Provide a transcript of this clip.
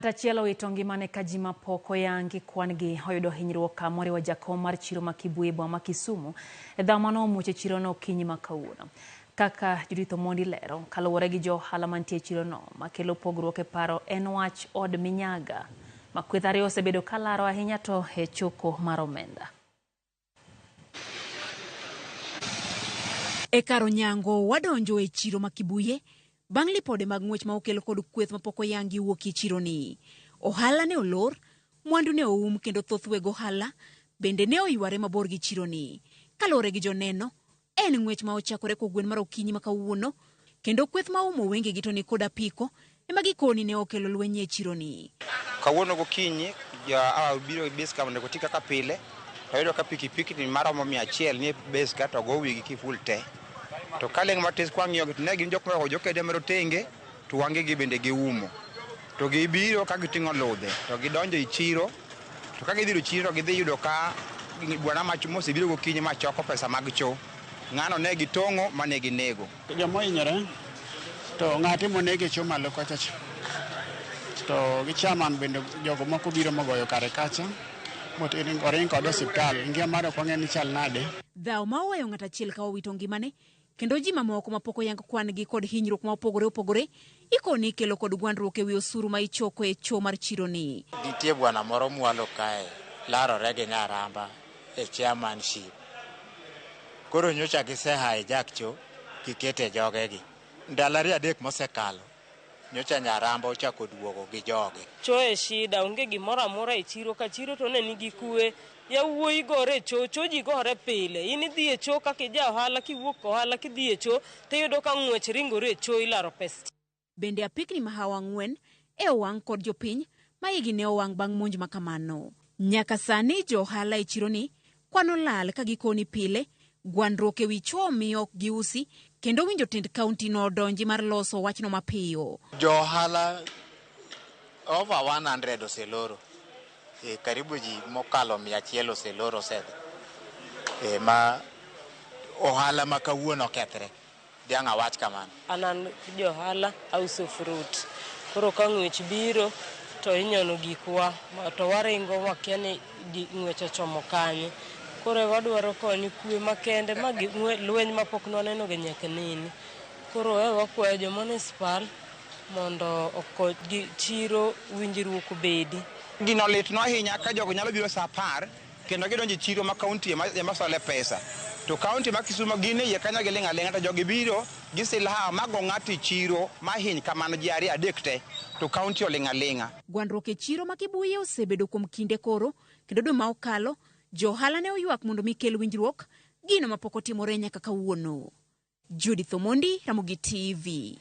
Achiel owito ngimane ka ji mapok oyangi kwan gi oyudo hinyruok moriwo jakom mar chiro ma Kibuye e boma ma Kisumu e dhawo mane omuoch e chirono okinyi ma kawuono. Kaka Judith Omondi lero, kaluwore gi jo ohala mantie e chirono, makelo pogruok e paro en wach od minyaga ma kweth ariyo osebedo ka laro ahinya to e choko mar omenda. E kar onyango wadonjo e chiro ma Kibuye bang' lipode mag ng'wech ma okel kod kweth mapok oyangi wuok e chironi. Ohala ne olor, mwandu ne oum kendo thoth weg ohala bende ne oyware mabor gi chironi. Kaluwore gi joneno, En ng'wech ma ochakore kogwen mar okinyi ma kawuono kendo kweth ma oumo wengegi to ni kod apiko ema gikoni ne okelo lweny e chironi. Kawuono gokinyi ja biro e base ka mondo oti kaka pile to ayudo ka pikipiki ni maromo 100 nie base ka to go wigi kiful te. To kaling' matis kwang'iyo gi to ne gin jok morwako jokede marotenge to wangegi bende giumo. To gibiro ka giting'o ludhe to gidonjo e chiro to ka gidhi e chiro to gidhi yudo ka bwana mach mosebiro gokinyi ma choko pesa mag cho ng'ano ne gitong'o mane ginego. Joma ohinyore to ng'ate moneg e cho malo kocha cha to gi chairman bende jogo moko biro mogoyo kare kacha moring kode osiptal ngima mare ok wang'e ni chal nade. Dhawo ma oweyo ng'at achiel ka owito ngimane kendo ji mamoko mapok oyang kwan-gi kod hinyruok ma opogore opogore ikoni ikelo kod gwandruok ewi osuru ma ichoko e cho mar chironi. Nitie bwana moro mwalo kae larore gi Nyaramba e chairmanship. Koro nyocha gise hijack cho gikete jogegi. Ndalo ariyo adek mosekalo nyocha Nyaramba ochako duogo gi joge. Cho e shida, onge gimoro amora e chiro ka chiro to ne nigi kwe. Yawuoyi gore e cho, cho ji gore pile. In idhi e cho kaka ija ohala kiwuok ohala kidhi e cho tiyudo ka ng'wech ringore e cho ilaro pes. Bende apikni mahawo ang'wen e owang' kod jopiny ma igi ne owang' bang' monj ma kamano. Nyaka sani jo ohala e chironi kwano lal ka gikoni pile gwandruok ewi chwo miyo ok giusi kendo winjo tend kaunti no odonji mar loso wachno mapiyo. Jo ohala over 100 oseloro. E, karibu ji mokalo 100 oseloro osedhi. E, ma ohala ma kawuono okethre. Diang' awach kamano. An an johala auso fruit. Koro ka ng'wech biro to inyono gikwa to waringo wakia ni ng'wech ochomo kanye. Koro wadwaro kony kwe makende ma lweny mapok nwaneno ga nyaka nene. Koro e wakwayo jo municipal mondo okony gi chiro winjruok obedi. Gino litnwa ahinya ka jogo nyalo biro saa 10 kendo gidonjo e chiro ma kaunti ema sole pesa. To kaunti ma Kisumo gin e iye kanyo giling' aling'a to jogi biro gi silaha ma go ng'ato e chiro ma hiny kamano ji ariyo adek te to kaunti oling' aling'a. Gwandruok e chiro ma Kibuye osebedo kuom kinde koro kendo dwe ma okalo jo ohala ne oywak mondo mi kel winjruok, gino mapok otimore nyaka kawuono. Judith Omondi, Ramogi TV.